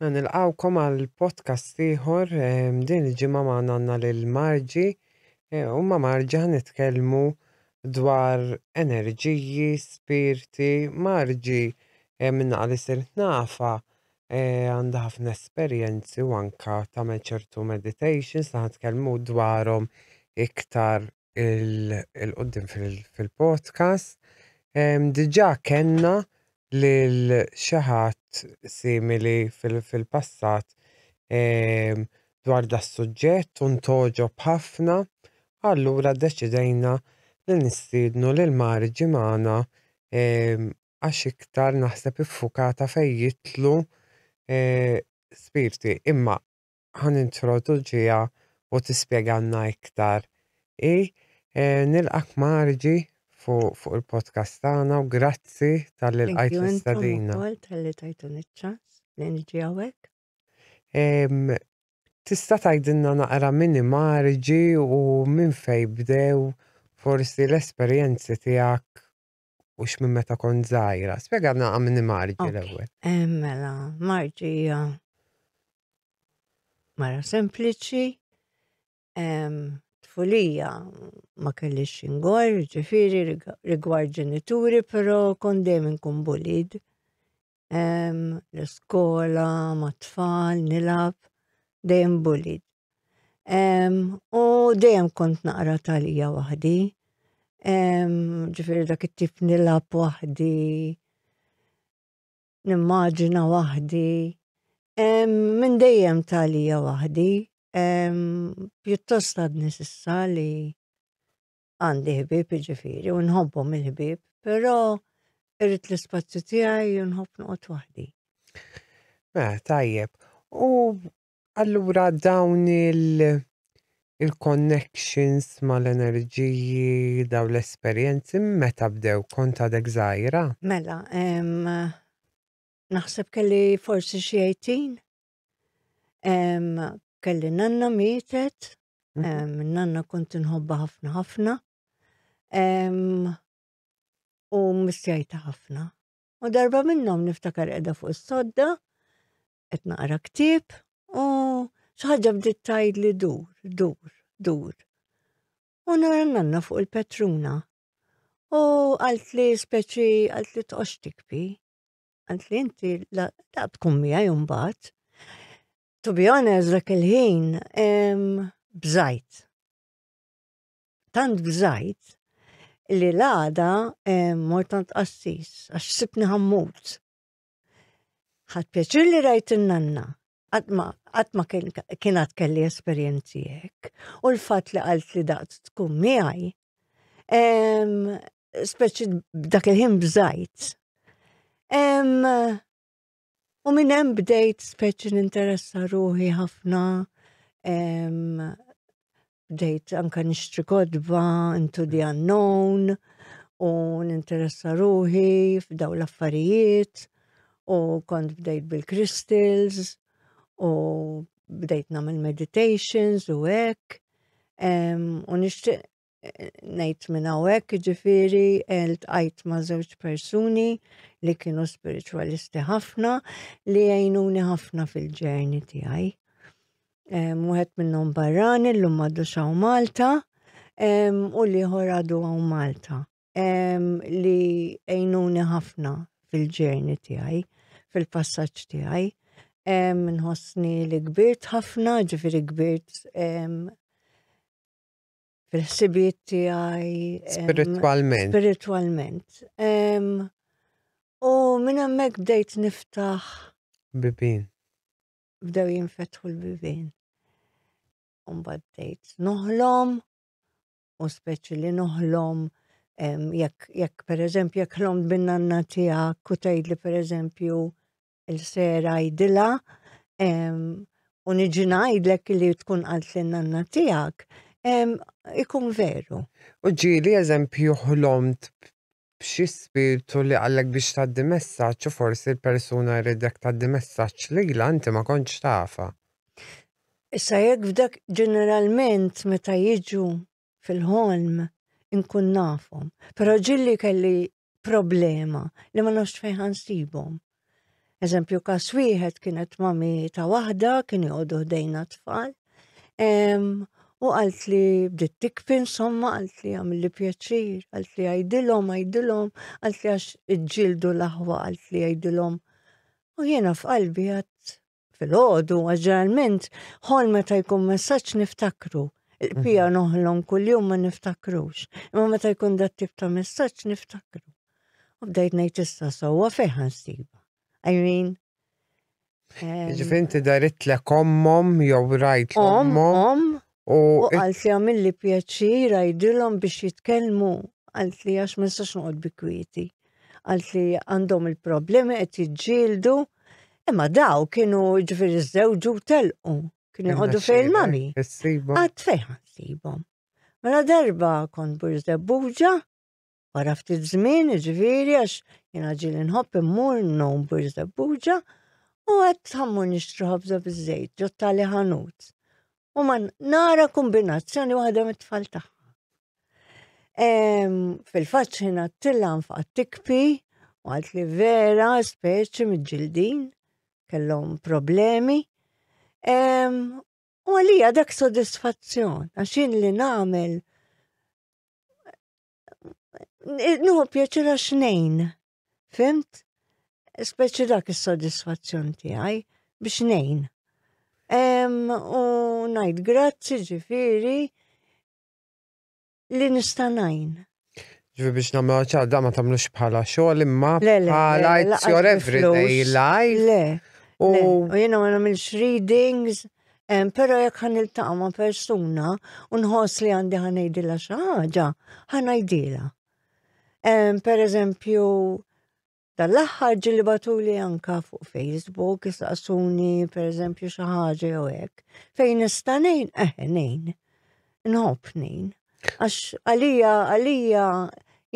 Mela nilqgħukom għal podcast ieħor din il-ġimgħa magħna għandna lil Marġi eh, u ma' Marġi ħa nitkellmu dwar enerġiji, spirti. Marġi eh, minna li sirt nafa eh, għandha ħafna esperjenzi u anka tagħmel ċertu meditations li ħa nitkellmu dwarhom iktar il-qoddim fil-podcast. Diġà kellna lil xi ħadd simili fil-passat dwar da suġġett u ntogħġob ħafna, allura ddeċidejna li nistiednu lil Marġi magħna għax iktar naħseb iffukata fejn jidħlu spirti. Imma ħa nintroduċiha u tispjegalna iktar hi. Nilqgħek Margie fuq fuq il-podcast tagħna u grazzi talli lqajt l-istedina. Ukoll talli tajtuni ċ-ċans li niġi hawnhekk. Tista' tgħidilna naqra min hi Margie u minn fejn bdew forsi l-esperjenzi tiegħek u minn meta kont żgħira. Spjegalna min hi Margie l-ewwel. Mela, Margie hija mara sempliċi, tfulija ma kellix ingor, ġifieri rigward ġenituri, però kont dejjem inkun bullied. L-iskola, ma' tfal, nilgħab, dejjem bullied. U dejjem kont naqra talija waħdi. Ġifieri dak it-tip nilgħab waħdi, nimmaġina waħdi. Minn dejjem talija waħdi. Pjuttost għadni s'issa li għandi ħbieb jiġifieri u nħobbhom il-ħbieb, però irrid l-ispazju tiegħi u nħobb noqgħod waħdi. Mela, tajjeb. U allura dawn il- il-connections mal-enerġiji, dawn l-esperjenzi, meta bdew? Kont għadek żgħira? Mela, naħseb kelli forsi xi 18. Kelli nanna mietet, nanna kont inħobba ħafna ħafna. U missjajta ħafna. U darba minnhom niftakar qiegħda fuq is-sodda, qed naqra ktieb u xi ħaġa bdiet tgħidli dur, dur, dur. U nara nanna fuq il-petruna. U qalt li speċi qalt li toqgħodx tikbi. Qalt li inti la tkun miegħi mbagħad. To be honest, dak il-ħin bżajt. Tant bżajt li l-għada mort għand qassis għax sibni ħammut. Ħadt pjaċir li rajt in-nanna. Qatt ma kien għad kelli esperjenzi hekk. U l-fatt li qalt li daqt tkun miegħi, speċi dak il-ħin bżajt. U minn hemm bdejt speċi ninteressa ruħi ħafna, bdejt anka nixtri kotba into the unknown u ninteressa ruħi f'daw l-affarijiet u kont bdejt bil-crystals u bdejt nagħmel meditations u hekk. U nixtieq ngħid minn hawnhekk, jiġifieri ltqajt ma' żewġ persuni li kienu spiritualisti ħafna li jgħinuni ħafna fil-journey tiegħi. Wieħed minnhom barrani llum m'għadux hawn Malta u l-ieħor għadu hawn Malta li għinuni ħafna fil-journey tiegħi, fil-passaġġ tiegħi. Nħossni li kbirt ħafna, ġifieri kbirt fil-ħsibiet tiegħi. Spiritwalment. Spiritwalment. U minn hemmhekk bdejt niftaħ. Bibien. Bdew jinfetħu l-bibien. U mbagħad bdejt noħlom, u speċi li noħlom jekk jekk pereżempju jekk ħlomt bin-nanna tiegħek u tgħidli pereżempju il-sera jgħidilha u niġi ngħidlek li tkun qalt lin nanna tiegħek, ikun veru. U ġieli eżempju ħlomt b'xi spirtu li qallek biex tgħaddi messaġġ u forsi l-persuna jridek tgħaddi messaġġ lilha inti ma kontx tafha. Issa jekk f'dak ġeneralment meta jiġu fil-ħolm inkun nafhom. Però ġilli kelli problema li ma nafx fejn ħansibhom. Eżempju, każ wieħed kienet mami ta' waħda, kien joqogħdu ħdejna tfal. U qalt li bdiet tikfi insomma, qalt li għamilli pjaċir, qalt li għajdilhom, għajdilhom, qalt li għax iġġieldu l-aħwa, qalt li għajdilhom. U jiena f'qalbi għad filgħodu, għax ġeneralment ħol meta jkun messaġġ niftakru. Il-pija mhm. noħlom kuljum ma niftakrux. Imma meta jkun dat tip ta' messaġġ niftakru. U bdejt ngħid issa sewwa fejn ħansiba. I mean, Ġifieri inti daritlek ommhom jew rajt ommhom. Om, u qalt li għamilli pjaċir għajdilhom biex jitkellmu, qalt li għax ma nistax noqgħod bi kwieti. Qalt li għandhom il-problemi qed jiġġieldu, imma daw kienu ġifieri żewġu telqu, kienu jqogħdu fejn mami. Għad fejn ħansibhom. Mela darba kont Burżebbuġa, Wara ftit żmien, jiġifieri għax jiena ġieli nħobb immur nom Birżebbuġa u għedt ħammur nixtri ħobża biż-żejt ġo tali ħanut. U ma nara kombinazzjoni waħda mit-tfal tagħha. Fil-fatt xi ngħattilha nfaqgħet tikpi u għalt li vera speċi miġġildin kellhom problemi. U għalija dak sodisfazzjon, għax jien li nagħmel Nuhu pjaċir għax nejn, fimt? Speċi dak is-sodisfazzjon tiegħi biex nejn. U ngħid grazzi ġifieri li nista' ngħin. Ġifieri biex nagħmlu ċar da ma tagħmlux bħala xogħol imma bħala it's your everyday life. Le. U jiena ma nagħmilx readings, Però jekk ħa niltaqa' ma' persuna u nħoss li għandi ħa ngħidilha xi ħaġa, ħa ngħidilha. Per eżempju, dal-aħħar ġieli bagħtuli anka fuq Facebook jistaqsuni per eżempju xi ħaġa jew hekk. Fejn nista' ngħin, eħe ngħin. Nħobb ngħin. Għax għalija għalija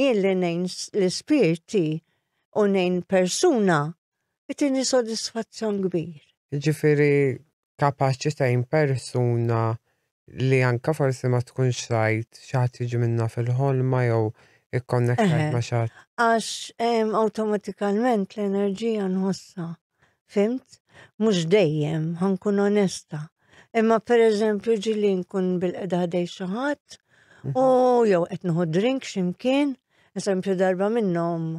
jien li ngħin l-ispirti u ngħin persuna Itini sodisfazzjon kbir. Jiġifieri kapaċi tgħin persuna li anka forsi ma tkunx rajt xi ħadd jiġi minnha fil-ħolma jew ikkonnettajt ma' xi ħadd. Għax awtomatikalment l-enerġija nħossha. Fimt? Mhux dejjem, ħa nkun onesta. Imma pereżempju ġieli nkun bil-qeda ħdej xi ħadd u jew qed nieħu drink x'imkien, eżempju darba minnhom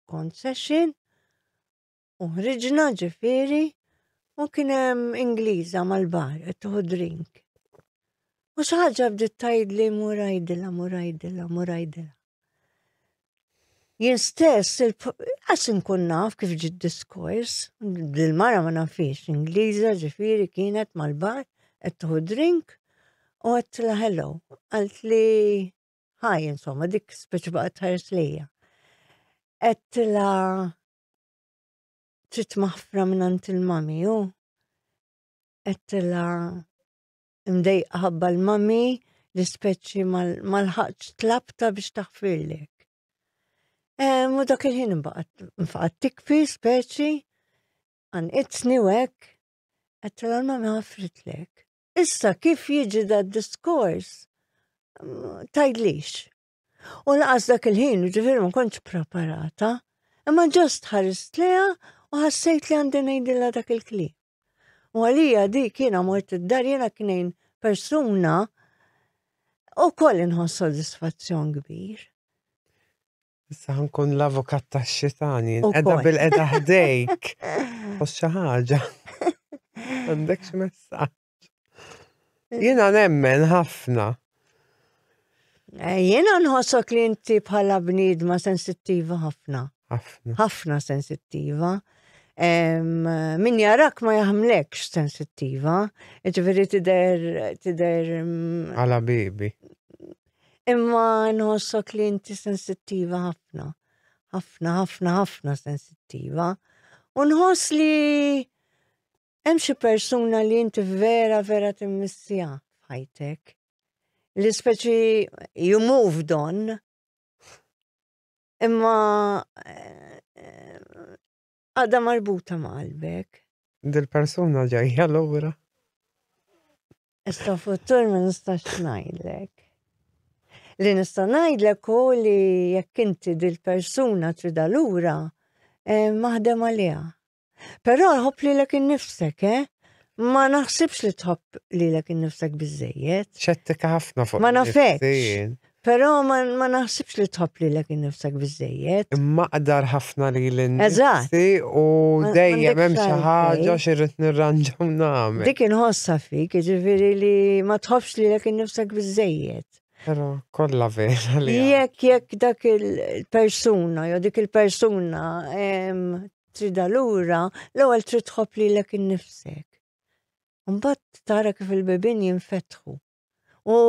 kont session u ħriġna ġifieri u kien hemm Ingliża mal-bar qed tieħu drink. U xi ħaġa bdiet tgħidli mur għidilha, mur għidilha, mur għidilha. Jien stess, għas nkun naf kif ġid diskors, dil-mara ma nafix, Ingliża ġifieri kienet mal-bar qed tieħu drink u għedtilha hello. Għalt li Hi, insomma, dik speċi baqgħet tħares lejja. Għedtilha trid maħfra minn il-mami, u għedtilha imdejqa ħabba l-mami li speċi mal-ħaqx tlabta biex taħfirlek. U dak il-ħin nfaqat tikfi speċi għanqitni u hekk, għedtilha l-mami ħafritlek. Issa kif jiġi da diskors tajdlix. U laqas dak il-ħin, ġifieri ma kontx preparata, imma ġost ħarist leha u ħassejt li għandi ngħidilha dak il-kliem. U għalija dik jiena mort id-dar jiena knejn persuna u koll inħoss sodisfazzjon kbir. Issa ħankun l-avukat tax-xitani, edha bil-qeda ħdejk. Tħoss xi ħaġa. Għandek xi messaġġ. Jiena nemmen ħafna. Eh, jiena nħossok li inti bħala bniedma sensittiva ħafna. Ħafna. Ħafna sensittiva. Min jarak ma jaħmlekx sensittiva. Ġifieri tidher tidher. Mm, Għala bibi. Imma nħossok li inti sensittiva ħafna. Ħafna, ħafna, ħafna sensittiva. U nħoss li hemm xi persuna li inti vera, vera timmissija f'ħajtek. Li speċi you moved on. Imma eh, Għadha marbuta ma' qalbek. Dil-persuna ġejja lura. Issa futur ma nistax ngħidlek. Li nista' ngħidlek hu li jekk inti dil-persuna tridha lura, eh, maħdem għaliha. Però ħobb lilek innifsek, eh? Ma naħsibx li tħobb lilek innifsek biżejjed. Xettika ħafna fuq. Ma nafekx. Però ma, ma naħsibx li tħobb lilek innifsek biżejjed. Imma qdar ħafna li l-innifsi u dejjem hemm xi ħaġa xi rrid nirranġa u nagħmel. Dik inħossha fik, jiġifieri li ma tħobbx lilek innifsek biżejjed. Però kollha vera li. Jekk jekk dak il-persuna jew dik il-persuna tridha lura, l-ewwel trid tħobb lilek innifsek. Mbagħad tara kif il-bibien jinfetħu. U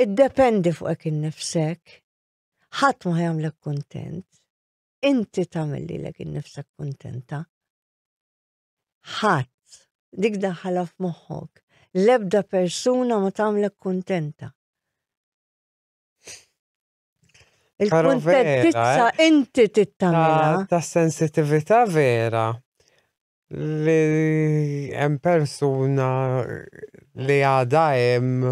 iddependi fuqek innifsek. Ħadd ma jagħmlek kuntent. Inti tagħmel lilek innifsek kuntenta. Ħadd. Dik daħħalha f'moħħok. L-ebda persuna ma tagħmlek kuntenta. Il-kuntentizza eh? inti tittamela. Ta' sensitività vera li hemm persuna li għadha hemm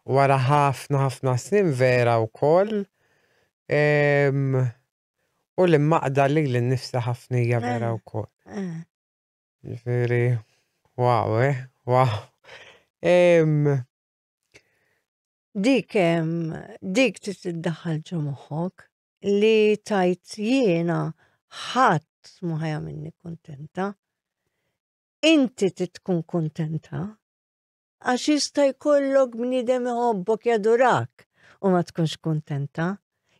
wara ħafna ħafna snin vera wkoll. U li maqda li l-nifsa ħafna hija vera eh, wkoll. Eh. Ġifieri, wow, eh, wow. Dik dik trid tiddaħħal ġo moħħok li tajt jiena ħadd ma ħajamilni kuntenta. Inti trid tkun kuntenta għax jista' jkollok bniedem iħobbok jadurak u ma tkunx kuntenta.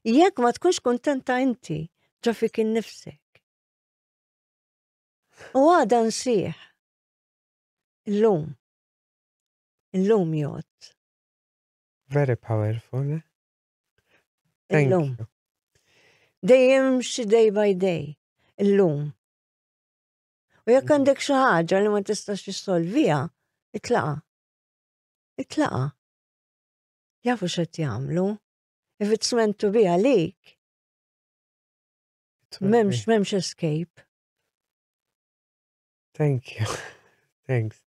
Jekk ma tkunx kuntenta inti ġo fik innifsek. U għada nsieħ. Illum. Illum jgħodd. Very powerful, eh? Thank Illum. you. Dejjem xi day by day. Illum. U jekk mhm. għandek xi ħaġa li ma tistax tissolviha, itlaqa. Itlaqa. Jafu x'qed jagħmlu. If it's meant to be għalik, m'hemmx m'hemmx escape. Thank you. Thanks.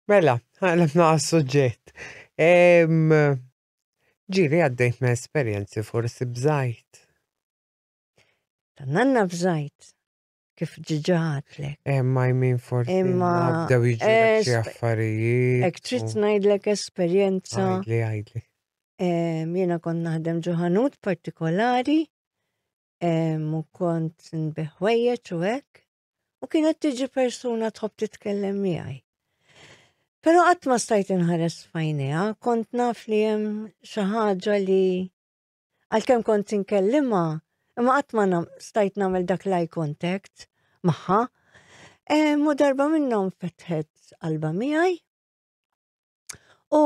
Mela, ħalibna għas-suġġett. Ġieli għaddejt me esperjenzi forsi bżajt. Tan-nanna bżajt kif ġiġa għatlek. Imma jmin forsi Imma bdew jiġu xi affarijiet. Ek trid ngħidlek esperjenza. Għidli, għidli. Jiena kont naħdem ġo ħanut partikolari u kont nbigħ ħwejjeġ u hekk. U kienet tiġi persuna tħobb titkellem miegħi. Però qatt ma stajt inħares f'għajnejha, kont naf li hemm xi ħaġa li għalkemm kont inkellimha, imma qatt ma stajt nagħmel dak l-eye contact magħha. U darba minnhom fetħet qalba miegħi u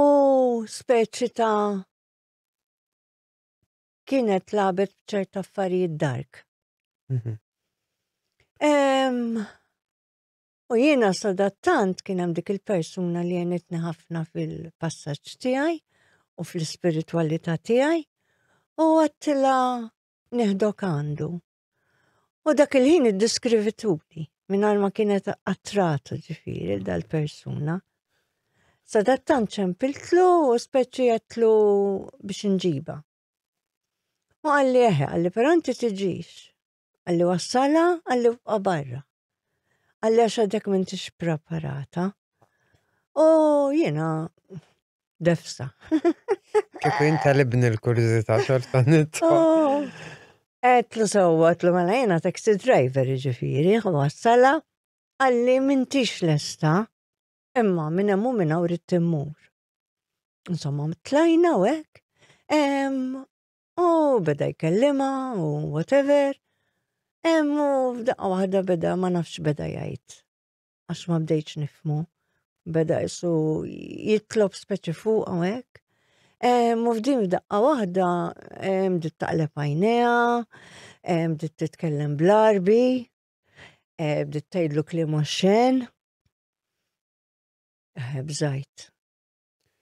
speċi ta' kienet labet b'ċert affarijiet dark. Mhm. U jiena sadattant kien hemm dik il-persuna li għenitni ħafna fil-passaġġ tiegħi u fl-ispiritwalità tiegħi u għedtilha nieħdok għandu. U dak il-ħin iddiskrivituli mingħajr ma kienet attratu ġifieri dal-persuna. Sadattant ċempiltlu u speċi għedtlu biex nġiba. U qalli eħe, qalli però inti tiġix. Qalli wassala, qalli bqa' barra. Qalli għax għadek m'intix preparata. U jiena defsa. Kif inta libni l-kurżità xorta nidħol. Għedtlu sewwa, għedtlu mela jiena taxi driver ġifieri, wassala, qalli m'intix lesta, imma minn hemm u minn hawn ridt immur. Insomma, tlajna u hekk. U beda jkellimha u whatever. U f'daqqa waħda beda ma nafx beda jgħid. Għax ma bdejtx nifmu. Beda jisu jitlob speċi fuq u hekk. U f'din f'daqqa waħda bdiet taqleb għajnejha, bdiet titkellem bl-Arbi, eh, bdiet tgħidlu kliem oxxen. Eh, bżajt.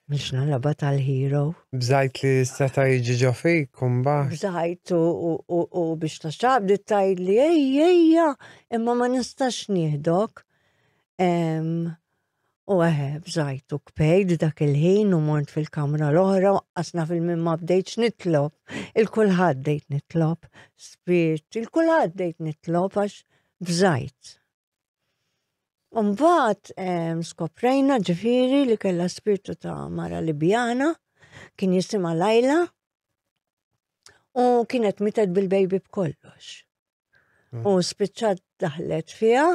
Mhux nalaba tal-hero. Bżajt li seta' jiġi ġo fik imbagħad. Bżajt u biex ta' xab bdiet tgħidli ejja ejja imma ma nistax nieħdok. U eħe, bżajt u kpejt dak il-ħin u mort fil-kamra l-oħra u qasna fil-min ma bdejtx nitlob. Il-kulħadd bdejt nitlob, spirt, il-kulħadd bdejt nitlob għax bżajt. Mbagħad skoprejna ġifieri li kellha spirtu ta' mara Libjana, kien jisimha Lajla, u kienet mitet bil-baby b'kollox. U spiċċat daħlet fiha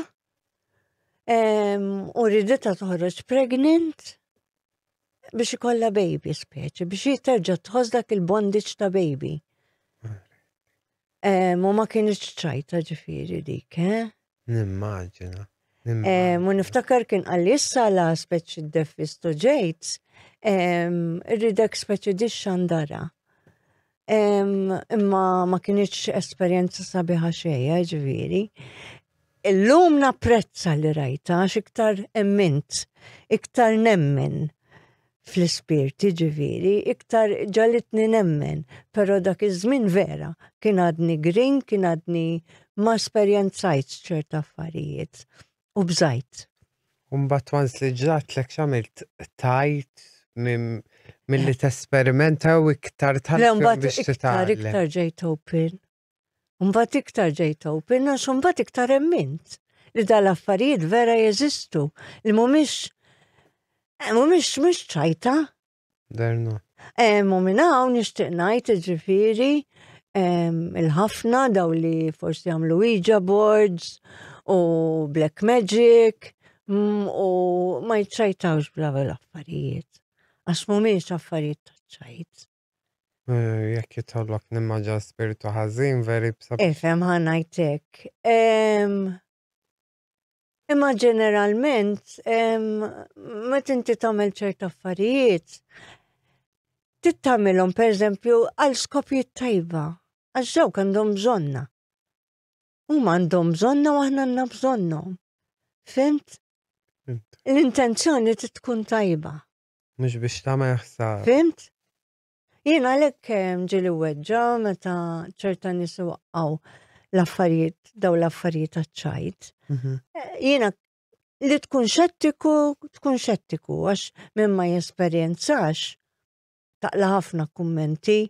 u riditha toħroġ pregnant biex ikollha baby speċi, biex hi terġa' tħoss dak il-bondage ta' baby. U ma kienx ċajta ġifieri dik, eh? Nimmaġina. U niftakar kien qalli issa la speċi d-defisto ġejt, irridek speċi di xandara. Imma ma kienx esperjenza sabiħa xejn, eh, ġifieri. Illum napprezza li rajta għax iktar emmint, iktar nemmen fl-ispirti ġifieri, iktar ġalitni nemmen, però dak iż-żmien vera kien għadni green, kien għadni ma esperjenzajtx ċerta affarijiet u bżajt. U mbagħad once li ġratlek x'għamilt tajt milli tesperimenta u iktar tħallihom biex titgħallem. Iktar ġejt open. Mbagħad iktar ġejt open għax mbagħad iktar emmint li dal-affarijiet vera jeżistu li mhumiex eh, mhumiex mhux ċajta. Derna. U minn hawn nixtieq ngħid ġifieri il-ħafna daw li forsi jagħmlu Ouija boards u black magic mm, u ma jċajtawx bla l-affarijiet. Għax mhumiex affarijiet ta' ċajt. Eh, jekk jitħollok nimmaġa spiritu ħażin veri b'sab. Ifhem ħanajtek. Imma ġeneralment, meta inti tagħmel ċert affarijiet, tittamilhom pereżempju għal skopijiet tajba, għax dawk għandhom bżonna. Huma għandhom bżonna u aħna għandna bżonnhom. Fimt? L-intenzjoni tkun tajba. Mhux biex tagħmel ħsara. Fimt? Jien għalhekk ġieli weġġa meta ċerta nies iwaqqgħu l-affarijiet, daw l-affarijiet għaċ-ċajt. Mhm. Eh, jiena li tkun xettiku, tkun xettiku, għax minn ma jesperjenzax, taqla ħafna kummenti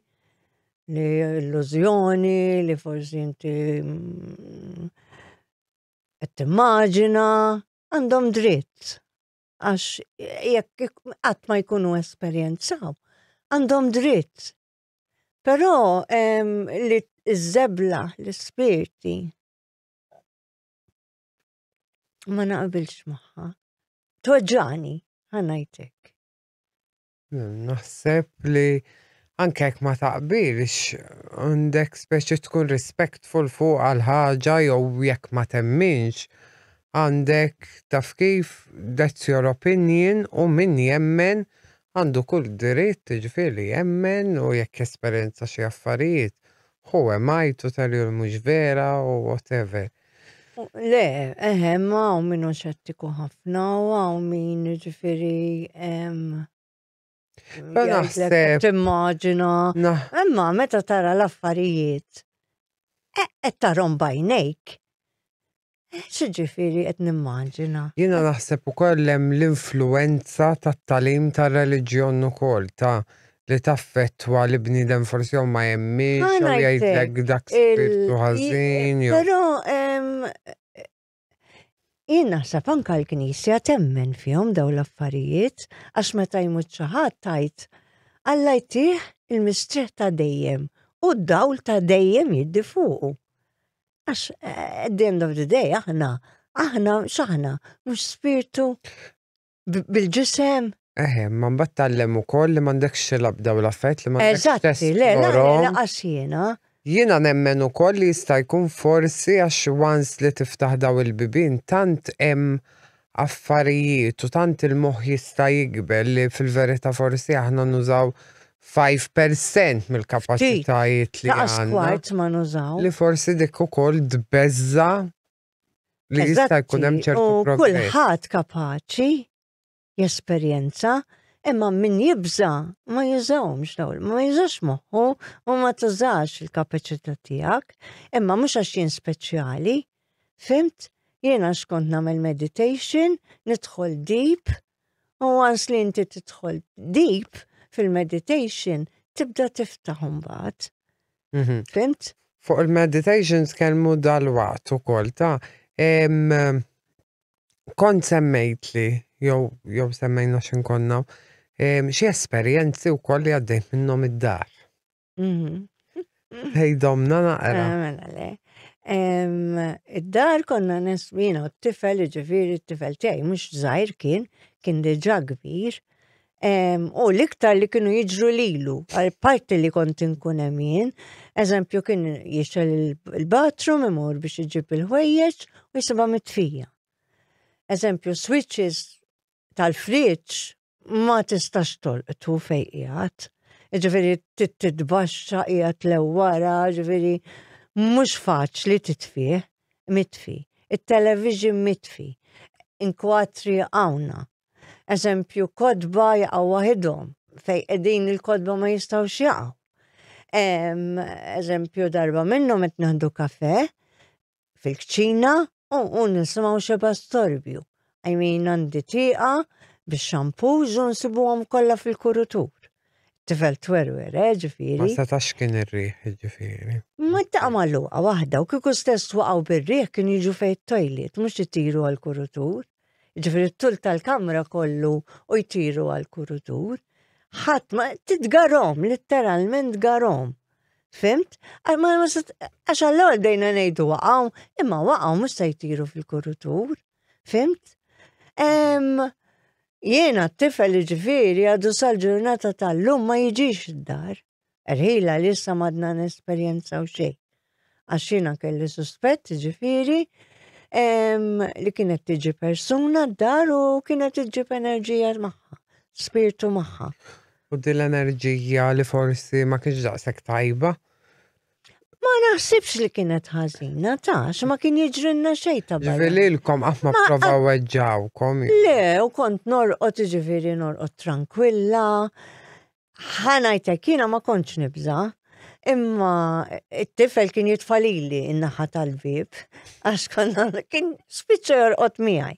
li illużjoni, li forsi inti mm, qed timmaġina, għandhom dritt. Għax jekk qatt ma jkunu esperjenzaw, għandhom dritt. Però li iż-żebla, l-ispirti, ma naqbilx magħha. Tweġġani, ħanajtek. Naħseb li anke jekk ma taqbilx, għandek speċi tkun respectful fuq għal ħaġa jew jekk ma temminx, għandek taf kif that's your opinion u min jemmen għandu kull dritt jiġifieri jemmen u jekk jesperjenza xi affarijiet, who am I to tell you li mhux vera u whatever. Le, eħe, ma hawn min hu xettiku ħafna u hawn min ġifieri Però naħseb. Timmaġina. Imma meta tara l-affarijiet, e, qed tarhom bajnejk. E, X'ġifieri qed nimmaġina? Jiena naħseb ukoll hemm l-influenza tat-tagħlim tar-reliġjon ukoll ta' li taffettwa li bniedem forsi jew ma jemminx jew jgħidlek dak spirtu ħażin. Però jien naħseb anka l-Knisja temmen fihom daw l-affarijiet għax meta jmut xi ħadd tgħid Alla jtih il-mistrieħ ta' dejjem u d-dawl ta' dejjem jiddi fuqu. Għax eh, at the end of the day aħna, aħna x'aħna, mhux spirtu bil-ġisem. Eħe, ma mbagħad tgħallem ukoll li m'għandekx tilgħab dawn l-affarijiet li m'għandekx Eżatti, le, le, laqas jiena. Jiena nemmen ukoll li jista' jkun forsi għax once li tiftaħ daw il-bibien tant hemm affarijiet u tant il-moħħ jista' jikber li fil-verità forsi aħna nużaw 5% mill-kapaċitajiet li għandna. kwart ma nużaw. Li forsi dik ukoll tbeżża' li jista' jkun hemm ċertu progress. Kulħadd kapaċi jesperjenza, imma min jibża ma jużahomx dawn, ma jużax moħħu u ma tużax il-kapaċità tiegħek, imma mhux għax jien speċjali. Fimt? Jien għax kont nagħmel meditation, nidħol deep, u once li inti tidħol deep fil-meditation, tibda tiftaħ imbagħad. Mhm. Fimt? Fuq il-meditation tkellmu dal-waqt ukoll ta' Kont semmejtli, jew jew semmejna x'inkonna, xi esperjenzi wkoll li għaddejt minnhom id-dar. Tgħidhomna naqra. Eh, mela le. Id-dar konna nesmina u t-tifel, ġifieri t-tifel tiegħi mhux żgħir kien, kien diġà kbir. U l-iktar li kienu jiġru lilu, għal parti li kont inkun hemm jien, eżempju kien jixgħel il-bathroom imur biex iġib il-ħwejjeġ u jisibha mitfija. Eżempju, switches tal-friġġ ma tistax tolqtu fej qiegħed. Ġifieri titbaxxa qiegħed lew wara, ġifieri mhux faċli titfih, mitfi. It-television mitfi. Inkwatri hawnna. Eżempju, kotba jaqgħu waħidhom fej qegħdin il-kotba ma jistgħux jaqgħu. Eżempju, darba minnhom qed nieħdu kafe fil-kċina u, u nisimgħu xeba storbju. I mean, għandi tieqa bix-shampoos u nsibuhom kollha fil-kurutur. Tifel twerwer, eh, ġifieri. Ma setax kien ir-riħ, ġifieri. Ma taqa' magħluqa waħda u kieku stess waqgħu bir-riħ kienu jiġu fejn it-toilet, mhux itiru għall-kurutur. Ġifieri t-tul tal-kamra kollu u jtiru għall-kurutur. Ħadd ma titgarhom, litteralment tgarhom. Fimt? Għax għall-ewwel bdejna ngħidu waqgħu, imma waqgħu mhux se jtiru fil-kurutur. Fimt? Jiena t-tifel ġifieri għadu sal-ġurnata tal-lum ma jiġix id-dar. Erħila li issa m'għadna nesperjenzaw xejn. Għax jiena kelli suspett ġifieri li kienet tiġi persuna d-dar u kienet iġġib enerġija magħha, spiritu magħha. U din l-enerġija li forsi ma kienx daqshekk tajba. Ma naħsibx li kienet ħażina, tax, ma kien jiġrilna xejn ta' barra. Ġifieri lilkom qatt ma provaw weġġawkom. Le, u kont norqod ġifieri norqod tranquilla. Ħa ngħidlek jiena ma kontx nibża', imma t-tifel kien jitfa' lili n-naħa tal-bieb għax konna kien spiċċa jorqod miegħi.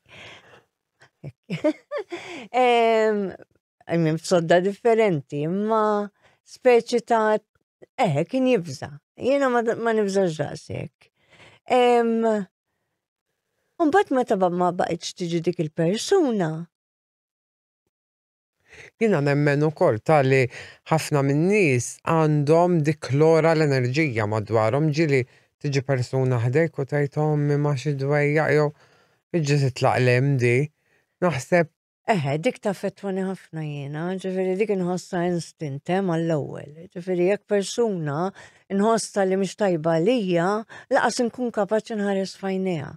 I mean, f'sodda differenti, imma speċi ta' eh, kien jibża. Jiena ma nibżax daqshekk. Mbagħad meta ma baqgħetx tiġi dik il-persuna, Jiena nemmen ukoll ta' li ħafna min-nies għandhom dik l-ora l-enerġija madwarhom ġieli tiġi persuna ħdejk u tgħid ommi ma xi dwejjaq jew iġġi titlaq 'l hemm di. Naħseb Eħe, dik taffettwani ħafna jiena, ġifieri dik inħossha instant eh, mal-ewwel. Ġifieri jekk persuna nħossha li mhix tajba għalija, laqas inkun kapaċi nħares f'għajnejha.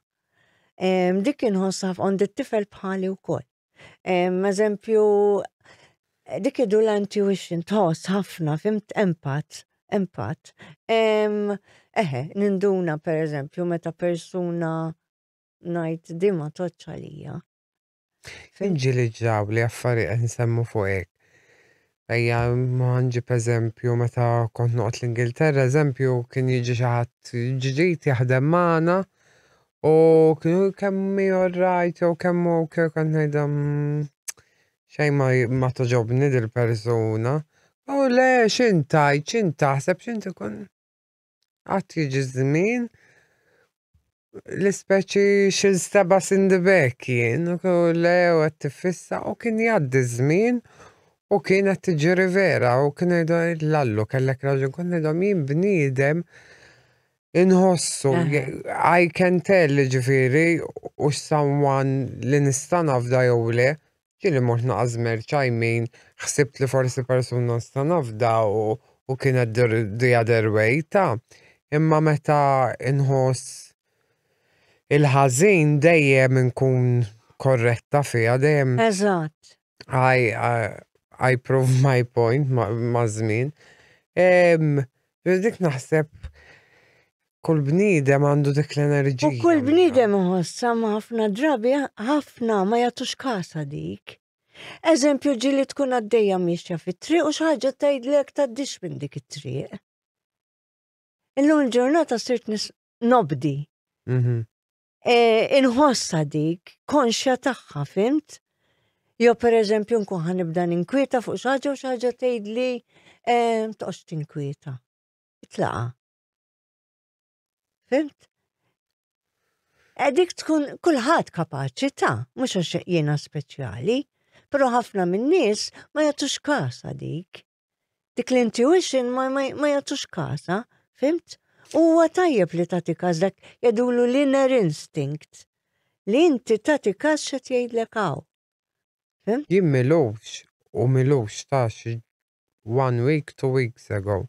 Dik inħossha għand it-tifel bħali wkoll. Eżempju, dik idu l-intuition tħoss ħafna, fimt empath, empath. Eħe, ninduna per eżempju meta persuna ngħid di ma tgħoddx għalija. Ġieli ġraw li affarijiet qed nsemmu fuq hekk. Ejja, ma nġib eżempju meta kont noqgħod l-Ingilterra, eżempju kien jiġi xi ħadd ġdid jaħdem magħna u kienu kemm hi alright jew kemm hu okay kont ngħidha mm, xejn ma, ma toġobni dil-persuna. U le, x'int tgħid, x'int taħseb, x'int ikun. Għad jiġi żmien l-ispeċi x'insteba sindibek jien, u le u qed tiffissa u kien jgħaddi żmien u kien qed tiġri vera u kien jgħidu l-allu kellek raġun kont ngħidhom jien bniedem inħossu I can tell ġifieri u someone li nista' nafda jew le Ġieli mort naqa' żmerċ I mean ħsibt li forsi persuna nista' nafda u u kienet the other way ta' imma meta inħoss il-ħażin dejjem inkun korretta fiha dejjem Eżatt. I, I, I prove my point maż-żmien. Dik naħseb Kull bniedem għandu dik l-enerġija. U kull bniedem iħossha ma ħafna drabi ħafna ma jagħtux kasha dik. Eżempju ġieli tkun għaddejja miexja fit-triq u xi ħaġa tgħidlek tgħaddix minn dik it-triq. Illum il-ġurnata sirt nobdi. Mhm. E, inħossha dik, konxja tagħha, fimt? Jo per eżempju nkun ħanibda ninkwieta fuq xi ħaġa u xi ħaġa tgħidli e, toqgħodx tinkwieta. Itlaqa. Fimt? Eh, dik tkun kulħadd kapaċi ta' mhux għax jiena speċjali, però ħafna min-nies ma jagħtux kas dik. Dik l-intuition ma, ma, ma jagħtux kasa, fimt? Huwa tajjeb li tagħti każ dak jgħidulu l-inner instinct. Li inti tagħti każ x'qed jgħidlek hawn. Fimt? Jien milux u milux ta' xi one week, 2 weeks ago.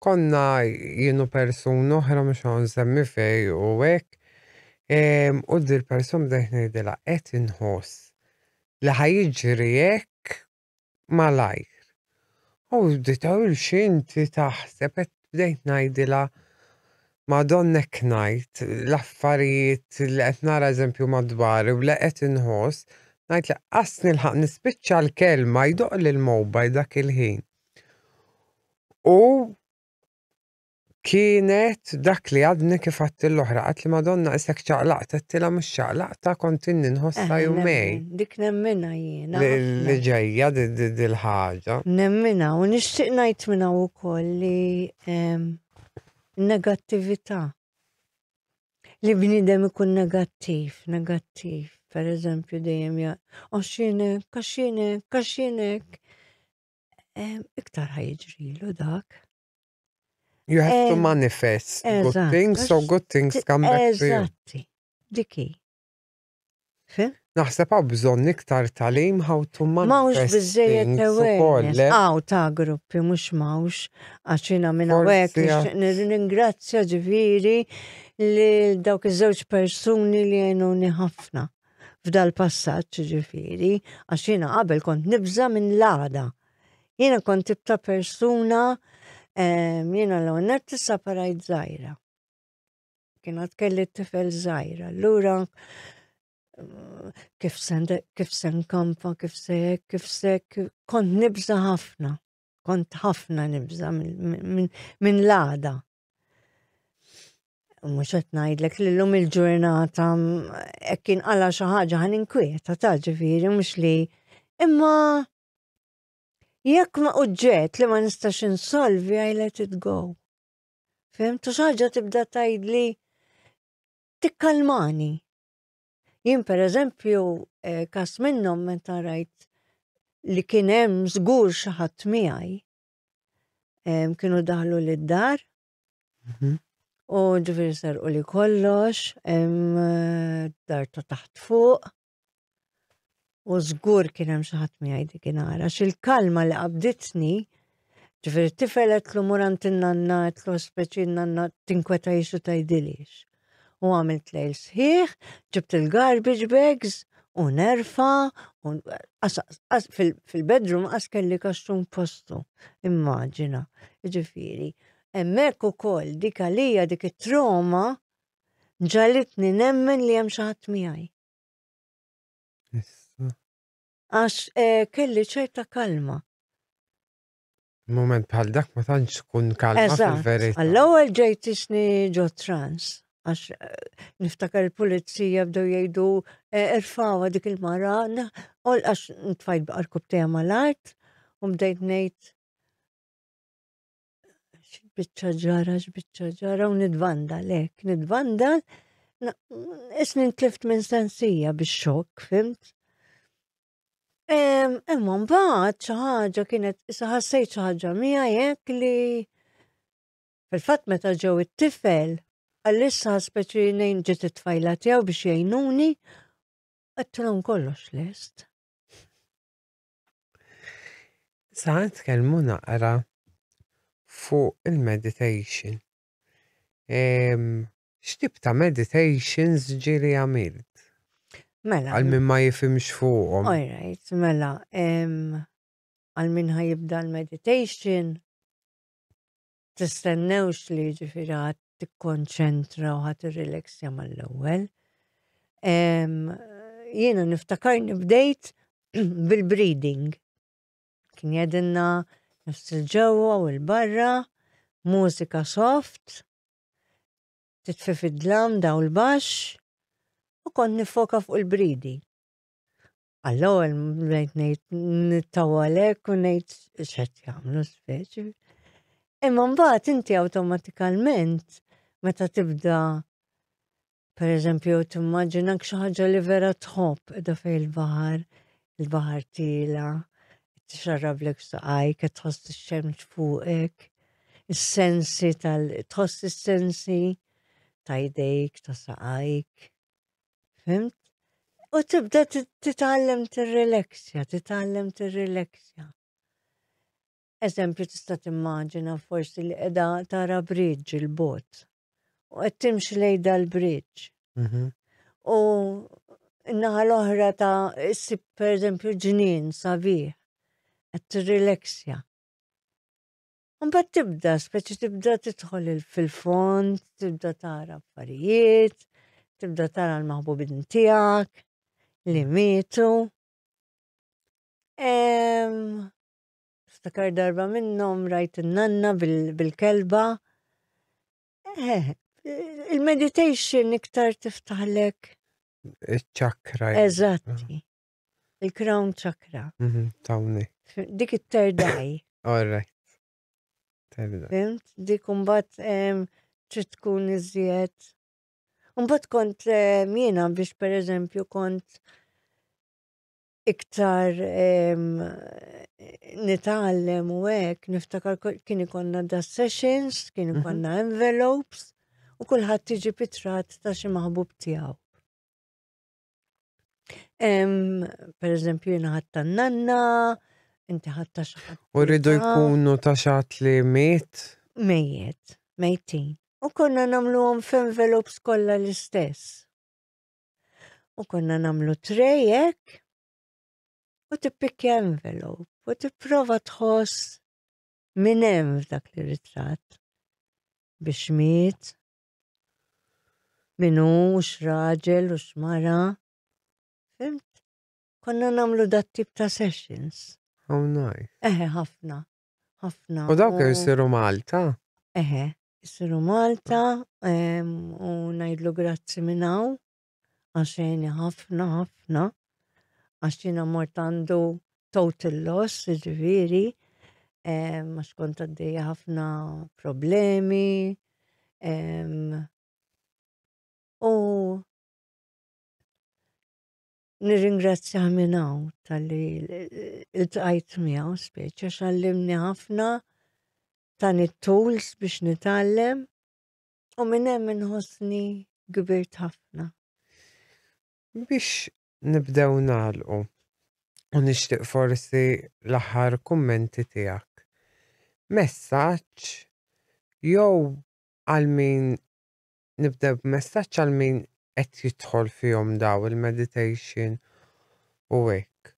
Konna jienu persuna oħra, mhux ħa nsemmi fej u hekk. U dil person bdejt ngħidilha qed inħoss li ħa jiġri hekk malajr. U bdiet tgħid x'inti taħseb, qed bdejt ngħidilha Madonnek ngħid l-affarijiet li qed nara eżempju madwari u li qed inħoss, ngħid li qas nilħaq nispiċċa l-kelma jdoqq l-mobile dak il-ħin. U kienet dak li għadni kif għedt l-oħra, għedt li Madonna isek ċaqlaqt, għedtilha mhux ċaqlaqta, kont inni nħossha jumejn. Dik nemmina jiena. Li ġejja dil-ħaġa. Nemmina u nixtieq ngħid minna wkoll li negattività. Li bniedem ikun negattiv, negattiv. Per eżempju, dejjem ja, għaxinek, għaxinek, għaxinek. Iktar ħa jiġrilu dak. You have to manifest good things, so good things come back to you. Eżatti, diki. Fim? Naħseb hawn bżonn iktar tagħlim how to M'hawnx manifest biżżejjed things ukoll, awareness. Le? Hawn ta' gruppi mhux m'hawnx, għax jiena minn hawnhekk Forsi nixtieq nirringrazzja ġifieri li dawk iż-żewġ persuni li għenuni ħafna f'dal passaġġ ġifieri, għax jiena qabel kont nibża' minn l-għada. Jiena kont tip ta' persuna, jiena l-ewwel nett issaparajt żgħira. Kien għad kelli t-tifel żgħira, allura kif se kif se nkampa, kif se hekk, kif se kont nibża' ħafna. Kont ħafna nibża' minn l-għada. Mhux qed ngħidlek li llum il-ġurnata hekk inqala xi ħaġa ħa ninkwieta ta' ġifieri mhux li imma jekk ma uġġett li ma nistax insolvi, I let it go. Fhimt? U xi ħaġa tibda tgħidli tikkalmani. Jien per eżempju, kas minnhom meta rajt li kien hemm żgur xi ħadd miegħi. Kienu daħlu lid-dar u ġifieri serqu li kollox, dar ta' taħt fuq. U żgur kien hemm xi ħadd miegħi dikinhar, għax il-kalma li qabditni, ġifieri t-tifel għedtlu mur għand in-nanna, għedtlu speċi n-nanna tinkweta jiex u tgħidilix. U għamilt lejl sħiħ, ġibt il-garbage bags u nerfa, u fil-bedroom qas kelli kaxxun postu, immaġina. Ġifieri, hemmhekk ukoll dik għalija dik it-trauma ġagħlitni nemmen li hemm xi ħadd miegħi. Issa. Għax kelli ċerta kalma. Moment bħal dak ma tantx tkun kalma fil-verità. Għall-ewwel ġejt isni ġo trans, għax niftakar il-pulizija bdew jgħidu irfawha dik il-mara, għax ntfajt b'għarkupptejja mal-art u bdejt ngħid x'biċċa ġara, x'biċċa ġara u nidvanda lek, nidvanda, isni ntlift minn sensija bix-xokk, fimt? Imma mbagħad xi ħaġa kienet, issa ħassejt xi ħaġa miegħi hekk li fil-fatt meta ġew it-tifel, għalissa speċi nejn ġiet it-tfajla tiegħu biex jgħinuni, għedtilhom kollox lest. Sa nitkellmu naqra fuq il-meditation. X'tip ta' meditations ġieli għamilt? Mela. Għal min ma jifhimx fuqhom. All right, mela, għal min ħa jibda l-meditation, tistennewx li ġifieri ħa tikkonċentra u ħa tirrilaxja mal-ewwel. Jiena niftakarni bdejt bil-breathing. Kien jgħidilna nifs il-ġewwa u l-barra, mużika soft, titfi fid-dlam dawl baxx, u kont nifoka fuq il-breathing. Għall-ewwel bdejt ngħid nittawalek u ngħid x'qed jagħmlu speċi. Imma mbagħad inti awtomatikament meta tibda. Per eżempju, timmaġinak xi ħaġa li vera tħobb qiegħda fejn il-baħar, il-baħar tiela, tixarrablek saqajk, qed tħoss ix-xemx fuqek, is-sensi tal tħoss is-sensi ta' jdejk, ta' saqajk. Fhimt? U tibda titgħallem tirrileksja, titgħallem tirrileksja. Eżempju tista' timmaġina forsi li qiegħda tara bridge il-bot u qed timxi lejn dal-bridge. U n-naħa l-oħra ta' issib pereżempju ġnien sabiħ qed tirrileksja. Mbagħad tibda, speċi tibda tidħol fil-fond, tibda tara affarijiet, tibda tara l-maħbubin tiegħek li mietu. Ftakar darba minnhom rajt in-nanna bil-kelba. Eh, il-meditation iktar tiftaħlek. Iċ-ċakra. Eżatti. Il-crown chakra. Mhm, tawni. Dik it-third eye. All right. Third eye. Fimt? Dik mbagħad trid tkun iżjed. Mbagħad kont jiena biex pereżempju kont iktar nitgħallem u hekk, niftakar kien ikollna da sessions, kien mhm. ikollna envelopes u kulħadd tiġi pitrat ta' xi maħbub tiegħu. Per eżempju, jiena ħadd nanna, inti ħadd ta' xi ħadd. U rridu jkunu ta' xi li miet? Mejjet, mejtin. U konna nagħmluhom f'envelopes kollha l-istess. U konna namlu tray hekk u tippikja envelope u tipprova tħoss minn hemm f'dak li ritratt biex miet min hu x'raġel u x'mara. Fimt? Konna namlu dat tip ta' sessions. Oh, nice. Eħe, ħafna. Ħafna. U dawk jisiru Malta? Eħe, jisiru Malta u ngħidlu grazzi minn hawn għax għeni ħafna ħafna għax jiena mort għandu total loss, ġifieri, għax kont għaddejja ħafna problemi. U nirringrazzjah minn hawn talli iltqajt miegħu speċi għax għallimni ħafna tani tools biex nitgħallem u minn hemm inħossni kbirt ħafna. Biex nibdew nagħlqu u nixtieq forsi l-aħħar kummenti tiegħek. Messaġġ jew għal min Nibda b'messaġġ għal min qed jidħol fihom daw il-meditation u hekk.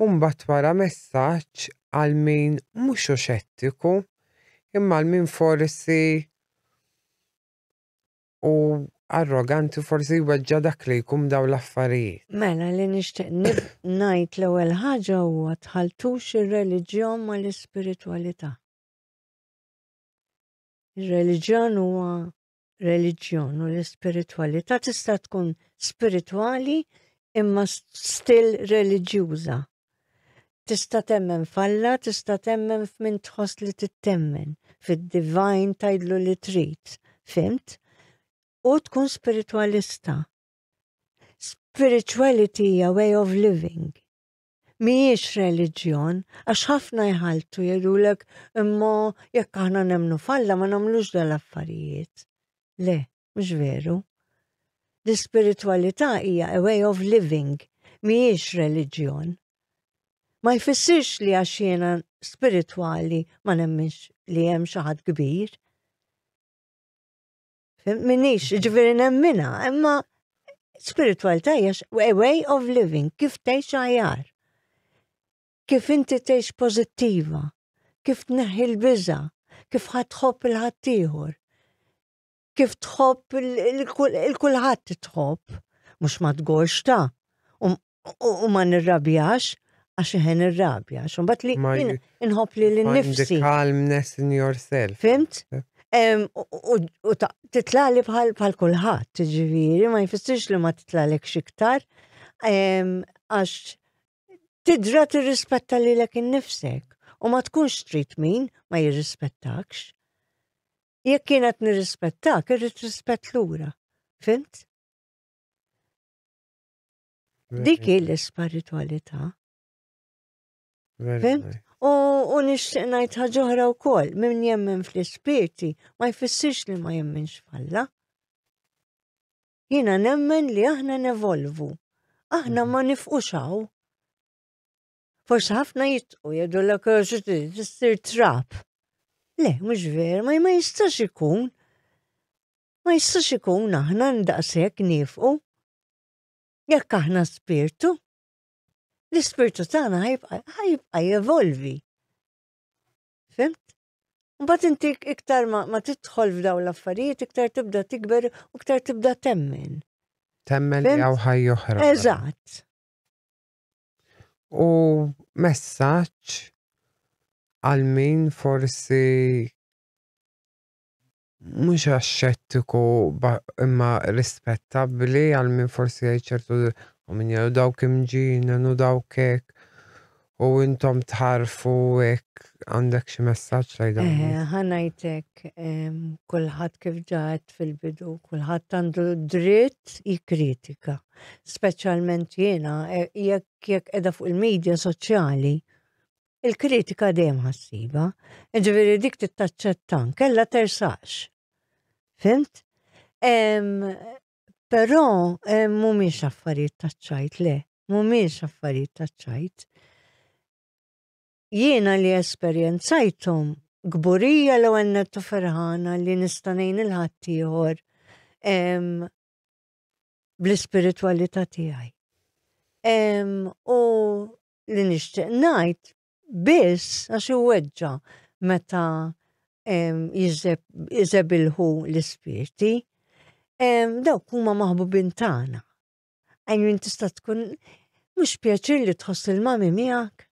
U mbagħad wara messaġġ għal min mhux hu xettiku imma għal min forsi u arroganti forsi jweġġa' dak li jkun b'dawn l-affarijiet. Mela li nixtieq ngħid l-ewwel ħaġa huwa tħalltux ir-reliġjon mal-ispiritwalità. Ir-reliġjon huwa reliġjon u l-ispiritwalità tista' tkun spiritwali imma still reliġjuża. Tista' temmen f'Alla, tista' temmen f'min tħoss li tittemmen, fid-divine tgħidlu li trid, fimt? U tkun spiritwalista. Spirituality hija way of living. Mhijiex reliġjon, għax ħafna jħalltu jgħidulek imma jekk aħna nemmnu f'Alla ma nagħmlux dal-affarijiet. Le, mhux veru. L-ispiritwalità hija a way of living, mhijiex reliġjon. Ma jfissirx li għax jiena spiritwali ma nemminx li hemm xi ħadd kbir. Minix, ġifieri nemmina, imma spiritualità hija a way of living, kif tgħix aħjar. Kif inti tgħix pożittiva, kif tneħħi l-biża, kif ħadd tħobb il-ħaddieħor, kif tħobb il-kulħadd tħobb, mhux ma tgorx ta' u ma nirrabjax għax eħe nirrabja, għax imbagħad li inħobb li l-nifsi. Calmness in yourself. Fimt? U titlali bħal kulħadd, ġifieri, ma jfissirx li ma titlalek xiktar, għax tidra tirrispetta lilek innifsek u ma tkunx trid min ma jirrispettakx. Jekk kienet nirrispettak, irrid rispett lura. Fimt? Dik hi l-ispiritwalità. Fimt? U, u nixtieq ngħid ħaġa oħra wkoll, min jemmen fl-ispirti ma jfissirx li ma jemmenx f'Alla. Jiena nemmen li aħna nevolvu. Aħna ma nifqux hawn. Forsi ħafna jitqu jgħidu l tissir trap. Le, mhux vera, ma ma jistax ikun. Ma jistax ikun aħna ndaqshekk nifqu. Jekk aħna spirtu, l-ispirtu tagħna ħajbqa' jevolvi. Fimt? Mbagħad inti iktar ma, ma tidħol f'daw l-affarijiet, iktar tibda tikber u iktar tibda temmen. Temmen li hawn ħajja oħra. Eżatt. U messaġġ għal min forsi mhux għax xettiku imma rispettabbli għal min forsi jgħid ċertu u min jgħidu dawk imġinen u dawk hekk u intom tħarfu hekk għandek xi messaġġ lejn dawn Eh, in-nies? ħa ngħidlek kulħadd kif ġa għedt fil-bidu, kulħadd għandu dritt jikkritika. Speċjalment jiena eh, jekk jekk qiegħda fuq il-medja soċjali, Il-kritika dejjem ħassiba, ġifieri dik tittaċċetta, kella tersaqx. Fimt? Però mhumiex affarijiet taċ-ċajt, le, mhumiex affarijiet taċ-ċajt. Jiena li esperjenzajthom kburija l ewwel nett u ferħana li nista' ngħin il-ħaddieħor bl-ispiritwalità tiegħi. U li nixtieq ngħid biss għax iweġġa' meta jiżebilħu l-ispirti, dawk huma maħbubin tagħna. I mean tista' tkun mhux pjaċir li tħoss il-mami miegħek.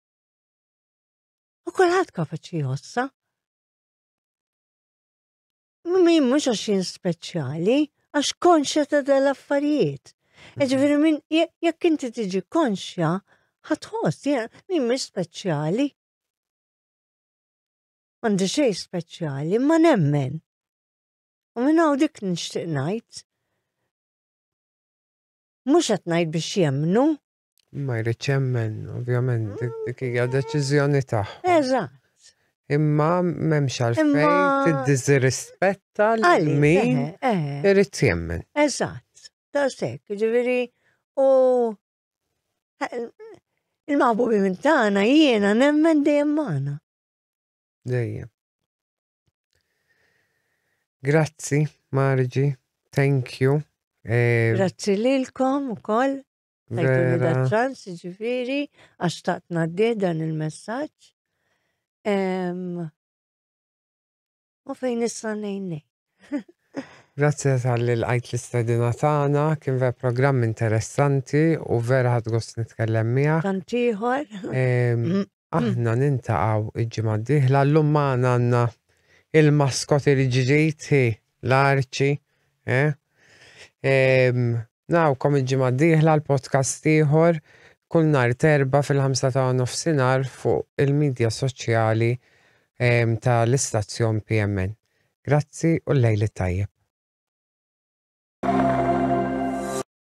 U kulħadd kapaċi jħossha. Min mhux għax jien speċjali, għax konxja ta' dal-affarijiet. Mhm. Ġifieri min jekk inti tiġi konxja, ħatħoss, min mhux speċjali. M'għandi xejn speċjali, ma nemmen. U minn hawn dik nixtieq ngħid. Mhux qed ngħid biex jemmnu. Ma jridx jemmen, ovvjament, dik hija deċiżjoni tagħhom. Eżatt. Imma m'hemmx għalfejn tiddiżrispetta lil min irid jemmen. Eżatt. Daqshekk, ġifieri u il-maħbubi minn tagħna jiena nemmen dejjem magħna. Dejjem. Grazzi, Marġi. Thank you. Eh, Grazzi lilkom ukoll. Tajtuni da ċans, ġifieri, għax taqt ngħaddi dan il-messaġġ. U fejn issa ngħinni. Grazzi tal-li lqajt l-istedina tagħna, kien vera programm interessanti u vera ħadt gost nitkellem miegħek. Tant ieħor. Aħna nintaqgħu il-ġimgħa d-dieħla, llum magħna għandna il-maskot il-ġdid hi l-Arċi. Eh? Narawkom il-ġimgħa d-dieħla l-podcast ieħor kull nhar terba fil-5 ta' nofsinhar fuq il-midja soċjali ta' l-istazzjon PMN. Grazzi u l-lejl it-tajjeb.